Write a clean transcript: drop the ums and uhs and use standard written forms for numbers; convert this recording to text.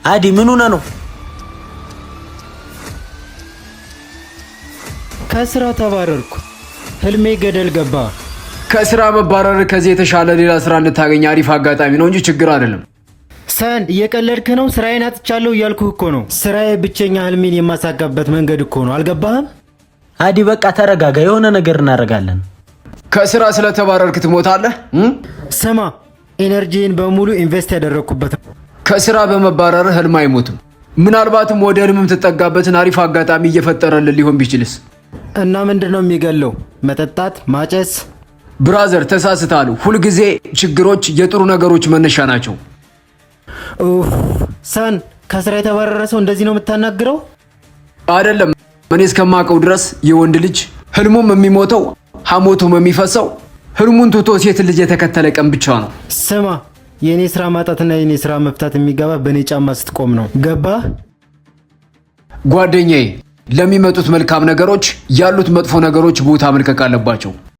አዲ ምን ሆነ ነው? ከስራ ተባረርኩ። ህልሜ ገደል ገባ። ከስራ መባረር ከዚህ የተሻለ ሌላ ስራ እንድታገኝ አሪፍ አጋጣሚ ነው እንጂ ችግር አይደለም። ሰን እየቀለድክ ነው? ስራዬን አጥቻለሁ እያልኩህ እኮ ነው። ስራዬ ብቸኛ ህልሜን የማሳካበት መንገድ እኮ ነው። አልገባህም? አዲ በቃ ተረጋጋ፣ የሆነ ነገር እናደርጋለን። ከስራ ስለተባረርክ ትሞታለህ? ስማ፣ energy ን በሙሉ invest ያደረግኩበት ነው። ከስራ በመባረር ህልም አይሞትም። ምናልባትም ወደ ህልም የምትጠጋበትን አሪፍ አጋጣሚ እየፈጠረልን ሊሆን ቢችልስ? እና ምንድን ነው የሚገለው? መጠጣት፣ ማጨስ? Brother ተሳስተሃል። ሁልጊዜ ችግሮች የጥሩ ነገሮች መነሻ ናቸው። ኡፍ ሰን፣ ከስራ የተባረረ ሰው እንደዚህ ነው የምታናግረው? አይደለም። እኔ እስከማውቀው ድረስ የወንድ ልጅ ህልሙም የሚሞተው ሐሞቱም የሚፈሰው ህልሙን ትቶ ሴት ልጅ የተከተለ ቀን ብቻ ነው። ስማ፣ የእኔ ስራ ማጣትና የእኔ ስራ መፍታት የሚገባ በእኔ ጫማ ስትቆም ነው። ገባህ? ጓደኛዬ፣ ለሚመጡት መልካም ነገሮች ያሉት መጥፎ ነገሮች ቦታ መልቀቅ አለባቸው።